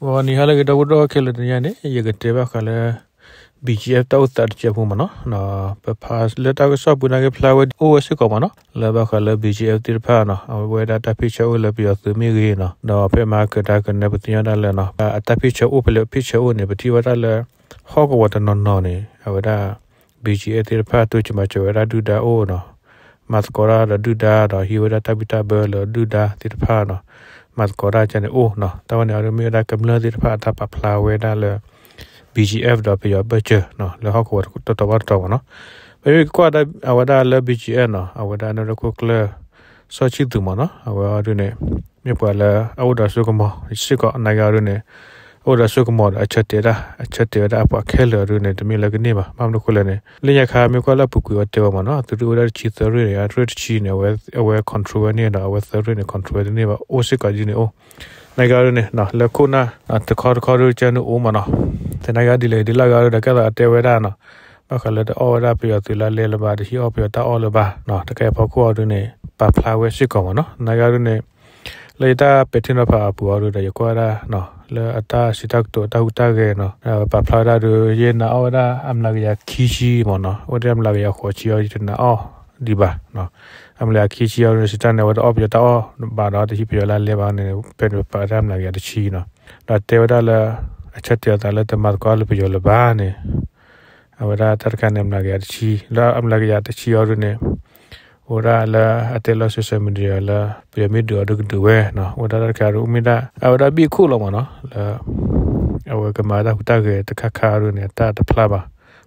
ဂီၤနံၤဟါလၢအဂ့ၤ ဒီပုၢ်ဒီဝဲၢ်ခဲလၢာ် တနံၤအံၤန့ၣ် ယကတဲဘၣ်ဃးလၢ BGF တၢ်အိၣ်သးတစဲးဖိမ့ၢ်နီၤ, ပဖးလၢတၢ်ကစီၣ်ပူၤနာ်က့ ဖျါဝဲအိၣ်ဝဲစ့ၢ်ကီးမ့ၢ်နီၤ, လၢဘၣ်ဃးလၢ BGF သ့ၣ်တဖၣ်နီၤ, အဝဲဒၣ်တၢ်ဖ့ၣ်ဆၢအိၣ်လၢပယီၤသုးမ့ၢ်ဂ့ၤနီၤ, ဒီးဖဲမဟါကတၢၢ်ကနၢ ပသ့ၣ်ညါဒၣ်လၢနီၤ, အတၢ်ဖ့ၣ်ဆၢအိၣ်ဖဲလဲၣ် ဖ့ၣ်ဆၢအိၣ်န့ၣ် ပထံၣ်ဝဲဒၣ်လၢ ဟီၣ်ကဝီၤတနီၤနီၤန့ၣ် အဝဲဒၣ် BGF သ့ၣ်တဖၣ် တိစၢၤမၤစၢၤဝဲဒၣ်ဒုၣ်ဒါအိၣ်နီၤ, မၤသကိးတၢ်ဒီးဒုၣ်ဒါဒီး ဟံးဝဲဒၣ်တၢ်ဘံၣ်တၢ်ဘၢလၢဒုၣ်ဒါသ့ၣ်တဖၣ်နီၤ, မၤသကိးတၢ်ကန့ၣ်အိၣ်နီၤ, တၢ်ဝဲန့ၣ်အဒိမ့ၢ်ဝဲဒၣ်ကမျၢၢ်သ့ၣ်တဖၣ်အတၢ်ပာ်ဖျါဝဲဒၣ်လၢ BGF ဒီးပယီၤဘၢၣ်စၢၤနီၤ, လၢဟီၣ်ကဝီၤတတီၤဘၣ်တတီၤမ့ၢ်နီၤ, ပမ့ၢ်ကွၢ်အဝဲဒၣ်လၢ BGF နီၤ, အဝဲဒၣ်နၢ်ဒိၣ်ခိၣ်ကျၢၢ် စီၤဆံၣ်သူးမ့ၢ်နီၤ, အဝဲအီၤဒုန့ၣ် မ့ၢ်ပှၤလၢအအိၣ်ဒီးစိကမီၤစ့ၢ်ကီး နာ်က့အီၤဒုန့ၣ်, အိၣ်ဒီးစိကမီၤဒီးအဆၢတဲာ်တၢ် အဆၢတဲာ်ဝဲဒၣ်အပှၤခဲလၢာ်အီၤဒုန့ၣ် တမ့ၢ်လၢကန့ၢ်ဘၣ်, ဘၣ်မနုၤအဃိလဲၣ်န့ၣ် လၢညါခါမ့ၢ်ကွၢ်လၢအပူၤကွံာ်အဝဲတဲဝဲမ့ၢ်နီၤ, သုးရ့ၣ်အိၣ်ဝဲဒၣ်တဆံ သၢရ့ၣ်န့ၣ် အရ့ၣ်တဆံန့ၣ် အဝဲ control ဝဲန့ၣ်ဒီး အဝဲသၢရ့ၣ်န့ၣ် control ဝဲတန့ၢ်ဘၣ် အိၣ်စ့ၢ်ကီးဒ်န့ၣ်အိၣ်, နာ်က့အီၤဒုန့ၣ် လၢခိၣ်နၢ် တခီတခီဒုကဲန့ၣ်အိၣ်မ့ၢ်နီၤ, သနာ်က့အီၤဒ်လဲၣ်ဒ်လဲၣ်ဂ့ၤဒုဒီး ကဲသိးအတဲဝဲဒၣ်နီၤ ဘၣ်ဃးလၢတအီၣ်ဝဲဒၣ်ပယီၤသုးလၢအလဲလၢၤဘၣ် တဟံးအီၣ်ပယီၤတၢ်အီၣ်လၢၤဘၣ်နီၤ, တကဲအံၤဖီခိၣ်အီၤဒုန့ၣ် ပာ်ဖျါဝဲစ့ၢ်ကီးမ့ၢ်နီၤ, နာ်က့အီၤဒုန့ၣ် လၢယတၢ်ပဲာ်ထံနီၤဖးအပူၤအီၤဒုဒီး ယကွၢ်ဝဲဒၣ် လၢအတၢ်စံးတၢ်ကတိၤတၢ်ဟူးတၢ်ဂဲၤနီၤ ပာ်ဖျါဝဲဒၣ်ဒု ယနာ်အီၣ်ဝဲဒၣ်အမျးကယၤခံဆံမ့ၢ်နီၤ, အိၣ်ဒၣ်အမျးကယၤဃိးဆံအီၤ ယတနာ်အီၣ်ဒံးဘၣ်, အမျးကယၤခံဆံအီၤဒုန့ၣ် စံးတၢ်န့ၣ် အဝဲတအီၣ်ပယီၤတၢ်အီၣ်ဘၣ်ဒီး တဟံးပယီၤလၢအလဲဘၣ်န့ၣ် ဖဲန့ၣ်ပာ်ဝဲဒၣ်အမျးကယၤတဆံနီၤ, ဒီးတဲဝဲဒၣ်လၢ အဆၢတဲာ်အသးလၢတမၤသကိးလၢပယီၤလၢၤဘၣ်န့ၣ် အဝဲဒၣ်တၢ်တခါန့ၣ် အမျးကယၤတဆံ လၢအမျးကယၤတဆံအီၤဒုန့ၣ် အိၣ်ဝဲဒၣ်လၢအတဲလၢ social media လၢ ပယီၤမ့ၢ်ဒုးအီၤဒုကဒုးဝဲနီၤ, အိၣ်ဝဲဒၣ်တၢ်တခါဒု မ့ၢ်ဒၣ် အဝဲဒၣ်ဘံၣ်ခိၣ်လီၤမ့ၢ်နီၤ, လၢ အဝဲကမၤတၢ်ဟူးတၢ်ဂဲၤတခါခါအီၤဒုန့ၣ် အတၢ်တဖျါဘၣ်,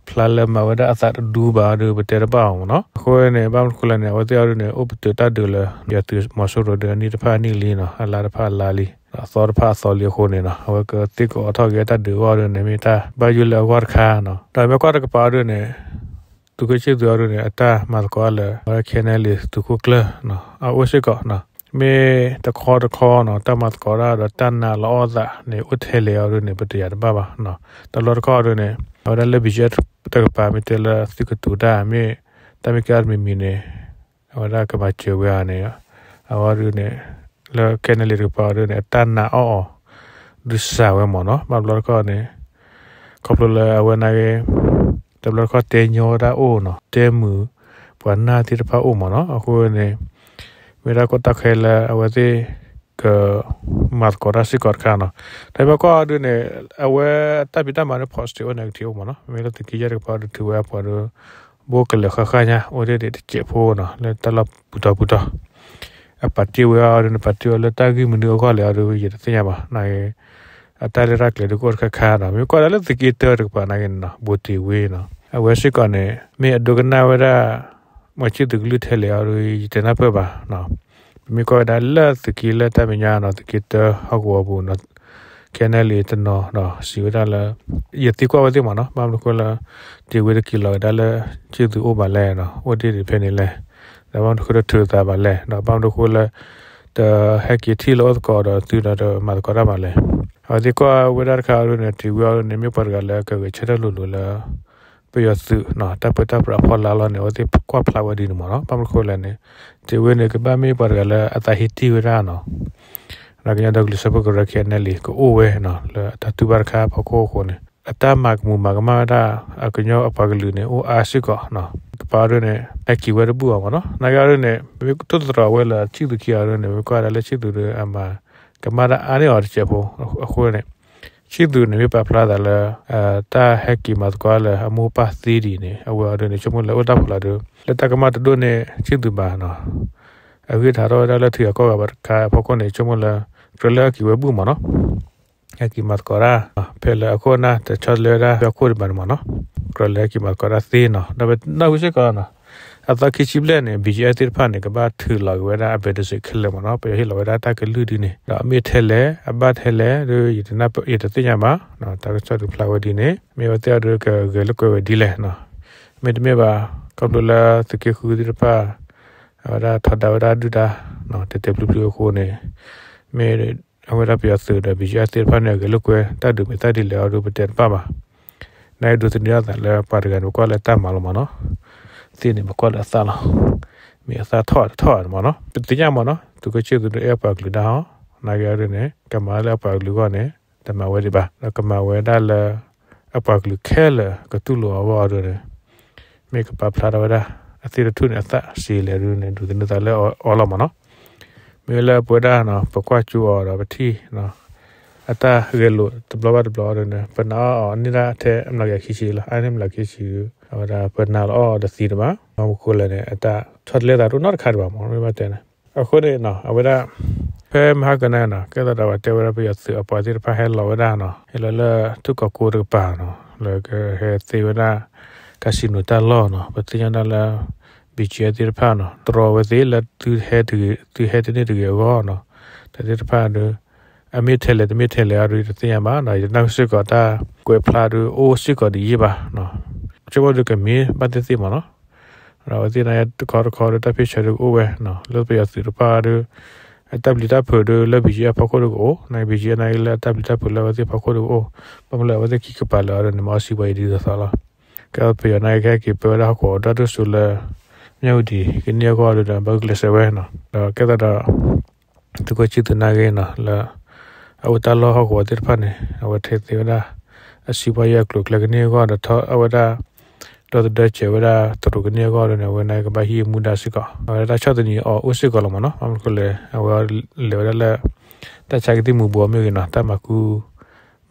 ဖျါလၢမၤဝဲဒၣ်အသးတဒူဘၣ်အီၤဒု ပတဲတဘၣ်အီၤမ့ၢ်နီၤ, အဃိန့ၣ် ဘၣ်မနုၤအဃိလဲၣ်န့ၣ် အဝဲသ့ၣ်အီၤဒုန့ၣ် အိၣ်ပတုာ်တၢ်ဒုးလၢ ပယီၤသုးမီၤစိရိၤဒုအနံၣ်တဖၣ်အနံၣ်လံနီၤ, အလါတဖၣ်အလါလံ အသီတဖၣ်အသီလံအဃိန့ၣ်နီၤ, အဝဲကသ့ၣ်ကီးအီထီၣ်က့ၤအတၢ်ဒုးအဂီၢ်ဒုန့ၣ် မ့ၢ်တၢ်ဘၣ်ယိၣ်လၢအဂီၢ်တခါနီၤ, ဒီးမ့ၢ်ကွၢ်တကပၤအီၤဒုန့ၣ် သုးခိၣ်ဆံၣ်သူးအီၤဒုန့ၣ် အတၢ်မၤသကိးလၢ KNLA သုးခိၣ်ကျၢၢ်နီၤ, အအိၣ်စ့ၢ်ကီးနီၤ, မ့ၢ်တခီတခီနီၤ တၢ်မၤသကိးတၢ်ဒီးတၢ်နာ်လီၤအီၣ်သးန့ၣ် အိၣ်ထဲလဲၣ်အီၤဒုန့ၣ် ပတယာ်တဘၣ်ဘၣ်နီၤ, တဘျီတခီအီၤဒုန့ၣ် အဝဲဒၣ်လၢ BGF တကပၤ မ့ၢ်တဲလၢသုးကတိၤတၢ် မ့ၢ်တၢ်မ့ၢ်ကဲအီၤတမံၤမံၤန့ၣ် အဝဲဒၣ်ကမၤစၢၤဝဲဧါန့ၣ်, အဝဲဒုန့ၣ် လၢ KNLA တကပၤအီၤဒုန့ၣ် အတၢ်နာ်အီၣ်အီၤ ဒုးစှၤဝဲမ့ၢ်နီၤ, ဘၣ်တဘျီတခီန့ၣ် ခီဖျိလၢအဝဲနာ်က့ တဘျီတခီတဲညီဝဲဒၣ်အိၣ်နီၤ, တဲမုာ်ပှၤနာ်သ့ၣ်တဖၣ်အိၣ်မ့ၢ်နီၤ, အဃိန့ၣ် မ့ၢ်ဒၣ်ကီၢ်တၢ်ခဲလၢာ် အဝဲသ့ၣ် က မၤသကိးတၢ်စ့ၢ်ကီးတခါနီၤ, တၢ်မ့ၢ်ကွၢ်အီၤဒုန့ၣ် အဝဲတၢ်ဖံးတၢ်မၤန့ၣ် positive အိၣ် negative အိၣ်မ့ၢ်နီၤ, မ့ၢ်လၢသုးက့ယဲၢ်တကပၤအီၤဒု ထုးဝဲအပှၤဒု ဘိကလဲၤဃၣ်ဃၣ်ညါ အိၣ်ဒံးဒံးတစဲးဖိနီၤ လၢတၢ်လီၢ်ပူၤတီၤပူၤတီၤ, အပာ်တ့ၢ်ဝဲအီၤဒုန့ၣ် ပာ်တ့ၢ်ဝဲလၢတၢ်ဂ့ၢ်မနုၤအဂီၢ်လဲၣ်အီၤဒု ယတသ့ၣ်ညါဘၣ်, နာ်က့ အတၢ်လၢတၢ်ကျဲၤဒုကအိၣ်တခါခါနီၤ, မ့ၢ်ကွၢ်ဒၣ်လၢသုးက့တၢတကပၤနာ်က့န့ၣ်နီၤ ဘိတ့ၢ်ဝ့နီၤ, အဝဲစ့ၢ်ကီးန့ၣ် မ့ၢ်အဒိကနၣ်ဝဲဒၣ် မီၤဆံၣ်သူးကလုၢ်ထဲလဲၣ်အီၤဒု ယတနၢ်ပၢၢ်ဘၣ်, ပမ့ၢ်ကွၢ်ဝဲဒၣ်လၢသုးက့လၢတၢ်မဲာ်ညါနီၤ သုးက့တၢဟီၣ်ကဝီၤပူၤနီၤ KNLA တနီၤဒီးစံးဝဲဒၣ်လၢ ယသံကွၢ်ဝဲသ့ၣ်မ့ၢ်နီၤ ဘၣ်မနုၤအဃိလၢ တ့ၢ်ဝ့တက့ၤလီၤဝဲဒၣ်လၢ ဆံၣ်သူးအိၣ်ဘၣ်လဲၣ်နီၤ အိၣ်ဒံးဒံးဖဲန့ၣ်လဲၣ်, ဒီးဘၣ်မနုၤအဃိတထုးသးဘၣ်လဲၣ်, ဒီးဘၣ်မနုၤအဃိလၢ တဟဲက့ၤထံၣ်လၢအိၣ်သကိးဒီးသုဒီးတမၤသကိးတၢ်ဘၣ်လဲၣ်, အဝဲသ့ၣ်ကွၢ်ဝဲဒၣ်တခါအီၤဒုန့ၣ် တ့ၢ်ဝ့အီၤဒုန့ၣ် မ့ၢ်ပှၤတဂၤလၢကဂဲၤဆၢထၢၣ်လိၤလိၤလၢ ပယီၤသုးနီၤ တၢ်ပၢတၢ်ပြးအဖီလာ်လီၤန့ၣ် အဝဲသ့ၣ်ကွၢ်ဖျါဝဲဒ်န့ၣ်မ့ၢ်နီၤ, ဘၣ်မနုၤအဃိလဲၣ်န့ၣ် တ့ၢ်ဝ့န့ၣ် ကဘၣ်မ့ၢ်ပှၤတဂၤလၢအသးဟ့တ့ၢ်ဝဲဒၣ်နီၤ ဒီးကညီဒီကလုာ်စၢဖှိၣ်ကရၢ KNLA ကအိၣ်ဝဲနီၤ လၢအတၢ်တူၢ်ဘၣ်တခါအဖီခိၣ်အဃိန့ၣ် အတၢ်မၤကမူၤမၤကမၣ်ဝဲဒၣ် အကညီအပှၤကလုာ်န့ၣ် အိၣ်အါစ့ၢ်ကီးနီၤ ကပၤအီၤဒုန့ၣ် ဟဲက့ၤဝဲတဘူၣ်အီၤမ့ၢ်နီၤ, နာ်က့အီၤဒုန့ၣ် မ့ၢ်တိၢ်သတြီၤဝဲလၢဆံၣ်သူးခံအီၤဒုန့ၣ် မ့ၢ်ကွၢ်ဒၣ်လၢဆံၣ်သူးဒု အမၤကမၣ်တၢ်အါန့ၢ်အီၤတစဲးဖိ အဃိန့ၣ် ဆံၣ်သူးန့ၣ် မ့ၢ်ပာ်ဖျါသးလၢ တၢ်ဟဲက့ၤမၤသကိးလၢအမိၢ်ပၢ်သ့ဒ်န့ၣ် အဝဲအီၤဒုန့ၣ် ဆိကမိၣ်လၢအိၣ်တၢ်ဖီလာ်ဒု လၢတၢ်ကမၣ်တဒိၣ်န့ၢ်ဆံၣ်သူးဘၣ်နီၤ, အဂ့ၢ်ထီၣ်ထီၣ်ဝဲဒၣ်လၢထံဂၤကီၢ်ဂၤဘၣ်တခါအဖီခိၣ်န့ၣ် ဆိကမိၣ်လၢ ကြၢးလၢဟဲက့ၤဝဲဘူၣ်မ့ၢ်နီၤ ဟဲက့ၤမၤသကိးတၢ် ဖဲလၢအခိၣ်အနၢ်တဆီတလဲဝဲဒၣ် ဖဲအခိၣ်ဒံးဘၣ်န့ၣ်မ့ၢ်နီၤ, ကြၢးလၢဟဲက့ၤမၤသကိးတၢ်သ့နီၤ, ဒီးပနၢ်ဟူစ့ၢ်ကီးနီၤ, အသီခံဆံဘျဲၣ်န့ၣ် BGF သ့ၣ်တဖၣ်န့ၣ် ကဘၣ်ထုးလီၤက့ၤဝဲဒၣ်အဘဲဒစ့းခဲလၢာ်မ့ၢ်နီၤ, ပယီၤဟ့ၣ်လီၤဝဲဒၣ်တၢ်ကလုၢ်ဒ်န့ၣ် ဒီးအမ့ၢ်ထဲလဲၣ် အဘၣ်ထဲလဲၣ် ယတသ့ၣ်ညါဘၣ်, တၢ်ကစီၣ်ဒုးဖျါဝဲဒ်န့ၣ် မ့ၢ်အဝဲသ့ၣ်အီၤဒုးကဂဲၤလိာ်ကွဲဝဲဒ်လဲၣ်, မ့တမ့ၢ်ဘၣ် ခီဖျိလၢသုးက့ဃုသ့ၣ်တဖၣ် အဝဲဒၣ်ထီဒါဝဲဒၣ်ဒုၣ်ဒါ တဲာ်တဲာ်ဖျုးဖျုးအဃိန့ၣ် မ့ၢ်အဝဲဒၣ်ပယီၤသုးဒီး BGF သ့ၣ်တဖၣ်န့ၣ် အဂဲၤလိာ်ကွဲတၢ်ဒုးမ့ၢ်သၣ်ဒ်လဲၣ်အီၤဒုး ပတဲတဘၣ်ဘၣ်, နာ်က့ဒုးသန့ၤအသးလၢပှၤတဂၤန့ၣ် ပကွၢ်လၢတၢ်မၤလီၤမ့ၢ်နီၤ, သ့န့ၣ် ပကွၢ်လၢအသၣ်လီၤ, မ့ၢ်အသၣ်ထီၣ်တထီၣ်မ့ၢ်နီၤ, ပသ့ၣ်ညါမ့ၢ်နီၤ, သုးခိၣ်ဆံၣ်သူးဒုးအဲၣ်ပှၤကလုာ်ဒၣ်ဟီ, နာ်က့အီၤဒုးန့ၣ် ကမၤလၢအပှၤကလုာ်အဂီၢ်န့ၣ် တမၤဝဲဒံးဘၣ်, ဒီးကမၤဝဲဒၣ်လၢ အပှၤကလုာ်ခဲလၢာ်ကတူၢ်လိာ်အဂီၢ်အဒိန့ၣ် မ့ၢ်ကပာ်ဖျါထီၣ်ဝဲဒၣ် အသ့ၣ်တထူၣ်န့ၣ် အသးစ့လဲၣ်ဒုန့ၣ် ဒိးသန့ၤသးလၢအီၤလီၤမ့ၢ်နီၤ. မ့ၢ်လၢပဝဲဒၣ်နီၤ ပကွၢ်ကၠိအီၤဒီးပထံၣ် အတၢ်ဂဲၤလိာ်တဘျီဘၣ်တဘျီအဒိန့ၣ် ပနာ်အီၤန့ၢ်ဒၣ်ထဲအမျးကယၤခံဆံလီၤ. အါန့ၢ်မျးကယၤခံဆံဒု အဝဲဒၣ်ပနာ်လီၤအီၤဒီးသံတဘၣ်, မ့ၢ်မနုၤဃိလဲၣ်န့ၣ် အတၢ်ဆီတလဲသးဒိၣ်နီတခါဒံးဘၣ်မ့ၢ် မ့ၢ်ဘၣ်တဲန့ၣ်. အဃိန့ၣ်နီၤ အဝဲဒၣ် ဖဲမဟါကနၤနီၤ ကဲသးဒီးပှၤတဲဝဲဒၣ် ပယီၤသုးအပှၤသ့ၣ်တဖၣ်ဟဲလီၤဝဲဒၣ်နီၤ ဟဲလီၤလၢထူၣ်ကီၢ်ကိးတကပၤနီၤ လၢကဟဲသ့ဝဲဒၣ် casino တၢ်လီၢ်နီၤ. ပသ့ၣ်ညါဒၣ်လၢ ဘံၣ်ကၠံအၣ်သ့ၣ်တဖၣ်နီၤ တြီဝဲသ့ၣ်လၢသုဟဲတဂ့ၤ သုဟဲတန့ၢ်တဂ့ၤအဂီၢ်နီၤ. တၢ်သ့ၣ်တဖၣ်ဒု အမ့ၢ်ထဲလဲၣ်တမ့ၢ်ထဲလဲၣ်အဒု တသ့ၣ်ညါဘၣ်နီၤ. ယနၢ်ဟူစ့ၢ်ကီးတၢ်ကွဲးဖျါဒု အိၣ်စ့ၢ်ကီးဒ်အံၤဘၣ်နီၤ. ဆိကမိၣ်ဒုကမ့ၢ်ဘၣ်သ့ၣ်သ့ၣ်မ့ၢ်နီၤ. ဒီးအဝဲသ့ၣ်န့ၣ်တခီတခီဒီး တၢ်ဖ့ၣ်ဆၢဒုကအိၣ်ဝဲနီၤ လၢပယီၤသုးတဖၣ်ဒီး အတၢ်ပျံၤတၢ်ဖုးဒုလၢ ဘံၣ်ကၠံအၣ်ဖီခိၣ်ဒုကအိၣ်, နာ်က့ ဘံၣ်ကၠံအၣ်နာ်က့ လၢအတၢ်ပျံၤတၢ်ဖုးလၢအဝဲသ့ၣ်ဖီခိၣ်ဒုကအိၣ်, ဘၣ်မနုၤလဲၣ် အဝဲသ့ၣ်ခံကပၤလၢာ်အီၤဒုန့ၣ် မၤအီၣ်စံးပှၤအံၤဒ်သိးသိးလီၤ. ကဲပယီၤနာ်က့ ကဟဲက့ၤပၢဝဲဒၣ်ဟီၣ်ကဝီၤဒီတစိၤလၢ မၠၣ်ဝတံၤကန့ၢ်အဂီၢ်ဒုဒီး ဘၣ်ဂုာ်ကျဲးစၢးဝဲနီၤ. ဒီးကဲသးဒီး သုးခိၣ်ဆံသူးနာ်က့နီၤ လၢ အအိၣ်တၢ်လီၢ်ဟီၣ်ကဝီၤသ့ၣ်တဖၣ်န့ၣ် အဝဲထဲသ့ဝဲဒၣ် အစံးပှၤယွၤအကျိၤအကျဲကန့ၢ်အဂီၢ်ဒီး ထီၣ်အဝဲဒၣ် ဒီသဒၢစဲးဝဲဒၣ်တရူးကန့ၢ်အဂီၢ်ဒုန့ၣ် အဝဲန့ၣ်ကဘၣ်ဟံးမူဒါစ့ၢ်ကီး, အဝဲဒၣ်တၢ်ဆီၣ်သနံးအီၤအိၣ်စ့ၢ်ကီးလီၤမ့ၢ်နီၤ. ဘၣ်မနုၤဃိလဲၣ် အဝဲလဲၤဝဲဒၣ်လၢ တၢ်ဆါကသံၣ်မူၤဘှီးမ့ၢ်ဂ့ၤနီၤ တၢ်မၤကူ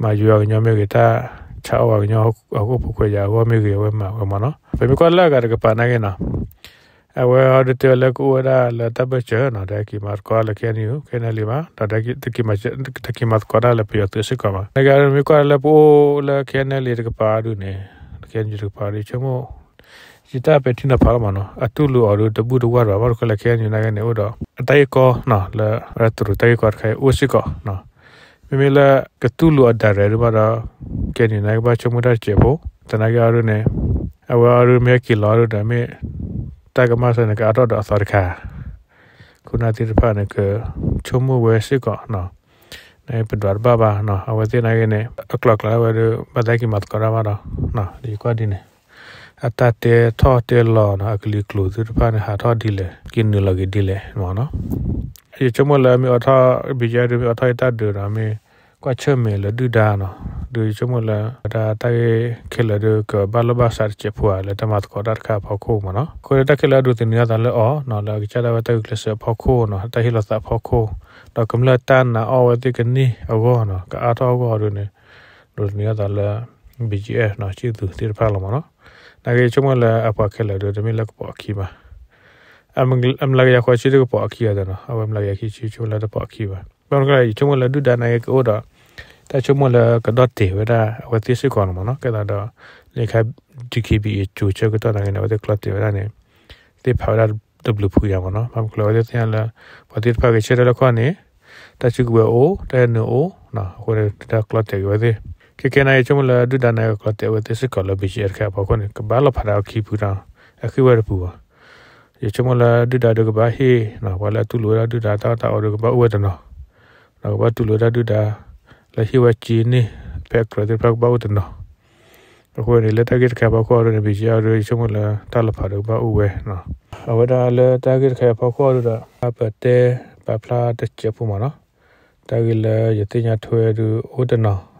မၤယွၤကညီမ့ၢ်ဂ့ၤ တၢ်ဆါအီၣ်ပှၤကညီအခိၣ်ဖိခွဲးယာ်အဂီၢ်မ့ၢ်ဂ့ၤ အဝဲမၤဝဲမ့ၢ်နီၤ. ပမ့ၢ်ကွၢ်လၢအဂၤတကပၤနာ်က့နီၤ အဝဲအီၤဒုတဲဝဲလၢကအိၣ်ဝဲဒၣ်လၢတၢ်ဘၢၣ်စၢၤနီၤ တဟဲက့ၤမၤသကိးလၢ KNU KNLA ဘၣ်, ဒီးတဟဲက့ၤမၤသကိးတၢ်လၢပယီၤသုးစ့ၢ်ကီးဘၣ်. နာ်က့မ့ၢ်ကွၢ်လၢပအိၣ်လၢ KNLA တကပၤအီၤဒုန့ၣ် KNU တကပၤအီၤဒု ဆိကမိၣ် ယတၢ်ပဲာ်ထံနီၤဖးလီၤမ့ၢ်နီၤ အတူၢ်လိာ်အီၤဒုတဘူၣ်တဝၢ်ဘၣ်. ဘၣ်မနုၤဃိလဲၣ် KNU နာ်က့န့ၣ် အိၣ်ဒီး အတၢ်ဂ့ၢ်ကီနီၤ လၢတရူးတၢ်ဂ့ၢ်ကီတခါအံၤအိၣ်စ့ၢ်ကီးနီၤ. မ့မ့ၢ်လၢကတူၢ်လိာ်အ direct ဒုဘၣ်ဒီး KNU နာ်က့ဘၣ်ဆိကမိၣ်တၢ်တစဲးဖိ, သနာ်က့အီၤဒုန့ၣ် အဝဲအီၤဒုမ့ၢ်ဟဲက့ၤလီၤအီၤဒုဒီး မ့ၢ်တၢ်ကမၣ်စၢၤန့ၣ် ကအါထီၣ်ဒီးအသီတခါ ခိၣ်နၢ်သ့ၣ်တဖၣ်န့ၣ် ကဆိကမိၣ်ဝဲစ့ၢ်ကီးနီၤ. နပဒွးတဘၣ်ဘၣ်နီၤ အဝဲသ့ၣ်နာ်က့န့ၣ် အကျိၤအကျဲဝဲဒု ဘၣ်သးဟဲက့ၤမၤသကိးတၢ်ဘၣ်ဒီး ယကွၢ်ဒ်န့ၣ် အတၢ်တဲထီၣ်တဲလီၤနီၤ အကလံၤကျိၤသ့ၣ်တဖၣ်န့ၣ် ဟးထီၣ်ဒ်လဲၣ် က့ၤနုာ်လီၤက့ၤဒ်လဲၣ်မ့ၢ်နီၤ. ယဆိကမိၣ်လၢမ့ၢ်အိးထီၣ် ဘံၣ်ကၠံအၣ်ဒု မ့ၢ်အိးထီၣ်ယတၢ်ဒုးဒီး မ့ၢ်ကွၢ်ဆၢၣ်မဲာ်လၢဒုၣ်ဒါနီၤ ဒုးယဆိကမိၣ်လၢ ဝဲဒၣ်တၢ်ဂ့ၢ်ခဲလၢာ်ဒု ကဘၣ်လိာ်ဘၣ်စးတစဲးဖိဧါ လၢတၢ်မၤသကိးတၢ်တခါအဖီခိၣ်မ့ၢ်နီၤ. အဃိန့ၣ် တၢ်ခဲလၢာ်အဒုးသန့ၤအသးလၢအီၤနီၤ လၢအကစၢ်ဒၣ်ဝဲတၢ်ဂုာ်ကျဲးစၢးအဖီခိၣ်နီၤ တၢ်ဟ့ၣ်လီၤသးအဖီခိၣ် ဒီးကမျၢၢ်တၢ်နာ်အီၣ်ဝဲသ့ၣ်ကန့ၢ်အဂီၢ်နီၤ ကအါထီၣ်အဂီၢ်အီၤဒုန့ၣ် ဒိးသန့ၤအသးလၢ ဘံၣ်ကၠံအၣ်နီၤ ဆံၣ်သူးသ့ၣ်တဖၣ်လီၤမ့ၢ်နီၤ. နာ်က့ဆိကမိၣ်လၢအပှၤခဲလၢာ်ဒု တမ့ၢ်လၢကပိာ်အခံဘၣ် အမျးကယၤဃိးဆံဒုကပိာ်အခံအီၤသ့ၣ်နီၤ အဝဲမျးကယၤခံဆံဆိကမိၣ်လၢတပိာ်အခံဘၣ်. ဘၣ်မနုၤလဲၣ် ယဆိကမိၣ်လၢဒုၣ်ဒါနာ်က့ကအိၣ်ဒီး တၢ်ဆိကမိၣ်လၢကဒီၣ်တဲာ်ဝဲဒၣ်အဝဲသ့ၣ်စ့ၢ်ကီးလီၤမ့ၢ်နီၤ. ကဲသးဒီး လၢခါ DKBA ကၠိၤဆၢကတီၢ်နာ်က့န့ၣ် အဝဲသ့ၣ်ကျီတဲာ်ဝဲဒၣ်န့ၣ် သ့ၣ်ဖးဝဲဒၣ်တဘျုးဖုယၤမ့ၢ်နီၤ. ဘၣ်မနုၤလဲၣ်အဝဲသ့ၣ်သ့ၣ်ညါလၢ ပှၤသ့ၣ်တဖၣ်ဂဲၤဆၢထၢၣ်လၢခီၣ်န့ၣ် တၢ်စုကဝဲၤအိၣ် တၢ်ဟဲနုာ်အိၣ် အဃိန့ၣ် ဒုၣ်ဒါကျီတဲာ်က့ၤဝဲသ့ၣ် ခဲကဲနာ်က့ ယဆိကမိၣ်လၢဒုၣ်ဒါနာ်က့ကကျီတဲာ်ဝဲသ့ၣ်စ့ၢ်ကီးလၢ ဘံၣ်ကၠံအၣ်တခါအဖီခိၣ်န့ၣ် ကဘၣ်လီၤဖးဒၣ်အခံဖုဒီး အဃ့ၢ်ဝဲတပူၤဘၣ်. ယဆိကမိၣ်လၢဒုၣ်ဒါဒုကဘၣ်ဟ့ၣ် ပှၤလၢအတူၢ်လိာ်ဝဲဒၣ်ဒုၣ်ဒါတၢ်အီၣ်တၢ်အီဒုကဘၣ်အိၣ်ဝဲတနီၤ ဒီးကဘၣ်တူၢ်လိာ်ဝဲဒၣ်ဒုၣ်ဒါ လၢဟ့ၣ်ဝဲစ့န့ၢ် ဖဲအကြၢးသ့ၣ်တဖၣ်ကဘၣ်အိၣ်တနီၤ. အဃိန့ၣ် လၢတၢ်ဂ့ၢ်တခါအဖီခိၣ်အီၤဒုန့ၣ် ဘံၣ်ကၠံအၣ်အီၤဒု ယဆိကမိၣ်လၢတၢ်လီၤဖးဒုကဘၣ်အိၣ်ဝဲ အဝဲဒၣ်လၢတၢ်ဂ့ၢ်တခါအံၤအဖီခိၣ်အီၤဒုဒီး ပတဲပာ်ဖျါတစဲးဖိမ့ၢ်နီၤ. တၢ်ဂ့ၢ်လၢယသ့ၣ်ညါထွဲဒုအိၣ်တနီၤ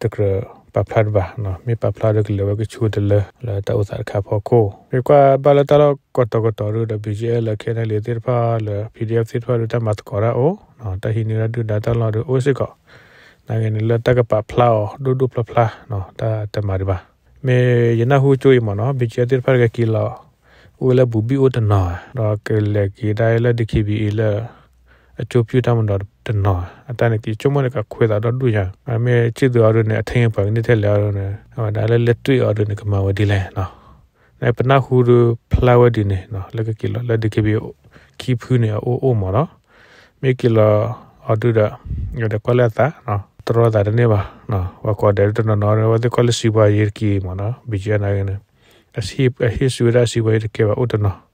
တကြၢးပာ်ဖျါတဘၣ် မ့ၢ်ပာ်ဖျါဒုကလဲၤဝဲကဆူတလၢ လၢတၢ်အိၣ်သးတခါအဖီခိၣ် မ့ၢ်ကွၢ်ဘၣ်လၢတၢ်လီၢ်ကီၢ်တီၤကီၢ်တီၤဒုဒီး ဘံၣ်ကၠံအၣ်လၢ ခဲနဲလံ သ့ၣ်တဖၣ်လၢ ပီၣ်ဒံၣ်အဲၣ် သ့ၣ်တဖၣ်ဒု တၢ်မၤသကိးတၢ်အိၣ် တၢ်ဟံးန့ၢ်ဒၣ်ဒုၣ်ဒါတၢ်လီၢ်ဒုအိၣ်စ့ၢ်ကီး နာ်က့န့ၣ် လၢတၢ်ကပာ်ဖျါအီၤဒိၣ်ဒိၣ်ဖျါဖျါ တၢ်တမၤဒံးဘၣ်. မ့ၢ်ယနၢ်ဟူကၠိအံၤမ့ၢ်နီၤ ဘံၣ်ကၠံအၣ်သ့ၣ်တဖၣ်ကက့ၤလီၤ အိၣ်ဝဲလၢဘူးဘံၣ်အိၣ်တနီၤ ဒီးကလဲၤက့ၤဒၣ်လၢ DKBA လၢ အကၠိပၠူၣ်တၢ်မၤဒီးတနီၤ အတၢ်န့ၣ်က့ၤဆိကမိၣ်န့ၣ် ကခွဲးသးဒီဒူၣ်ညါ မ့ၢ်ဆံၣ်သူးအီၤဒုန့ၣ် အထံၣ်ပှၤကန့ၢ်ထဲလဲၣ်အီၤဒုန့ၣ် အဝဲဒၣ်လၢလဲၤတွံၢ်အီၤဒုန့ၣ် ကမၤဝဲဒ်လဲၣ်နီၤ. နပနၢ်ဟူဒုဖျါဝဲဒ်န့ၣ် လၢကက့ၤလီၤလၢ DKBA ခံဖုန့ၣ် အအိၣ်အိၣ်မ့ၢ်နီၤ. မ့ၢ်က့ၤလီၤအီၤဒုဒီး ဒီးကွၢ်လၢအသး တရီသးတန့ၢ်ဘၣ် ပှၤကိးဂၤဒဲးတနီၤနီၤ အဝဲသ့ၣ်ကွၢ်လၢစံးပှၤယ့တက့ၢ်မ့ၢ်နီၤ ဘံၣ်ကၠံအၣ်နာ်က့န့ၣ် အဟ့ၣ်စူးဝဲဒၣ်စံးပှၤယ့တကဲဘၣ်အိၣ်တနီၤ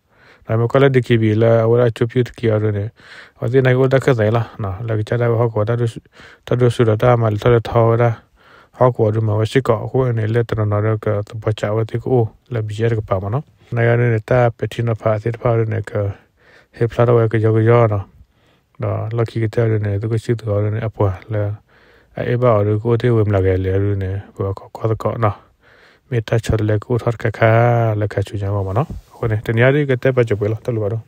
ဒီးမ့ၢ်ကွၢ်လၢ DKBA လၢအဝဲဒၣ်ကၠိပၠူၣ်တက့ၢ်အီၤဒုန့ၣ် အဝဲသ့ၣ်နာ်က့အိၣ်တၢ်ခၢၣ်သးအံၤလီၤ. လၢကစၢ်ဒၣ်ဝဲဟီၣ်ကဝီၤတၢ်ဒိၣ်စိဒီးတၢ်မၤလဲၤထီၣ်လဲၤထီဝဲဒၣ် ဟီၣ်ကဝီၤဒုမၤဝဲစ့ၢ်ကီး အဃိန့ၣ် လၢတနီၤနီၤဒီးကသဘီစးဝဲသ့ၣ်ကအိၣ် လၢ ဘံၣ်ကၠံအၣ် တကပၤမ့ၢ်နီၤ. နာ်က့ဒုန့ၣ် တၢ်ပဲာ်ထံနီၤဖးသ့ၣ်တဖၣ်အီၤဒုန့ၣ် ကဟ့ၣ်ဖျါထီၣ်ဝဲကယီကယီနီၤ. ဒီးလီၢ်ခံကတၢၢ်အီၤဒုန့ၣ် သုးခိၣ်ဆံၣ်သူးအီၤဒုန့ၣ် အပှၤလၢ အအဲၣ်ဘၣ်အီၤဒီး ကအိၣ်တ့ၢ်ဝဲမျးကယၤလဲၣ်ဒုန့ၣ် ပကခိးကွၢ်သကိးနီၤ. မ့ၢ်တၢ်ဆီတလဲကအိၣ်ထီၣ်တခါခါလၢခါဆူညါအဂီၢ်မးနီၤ. အဃိန့ၣ် တနံၤအံၤဒုကတဲပာ်စၢၤပှဲၤလီၤ တၢ်ဘျုးဘၣ်ဒိၣ်.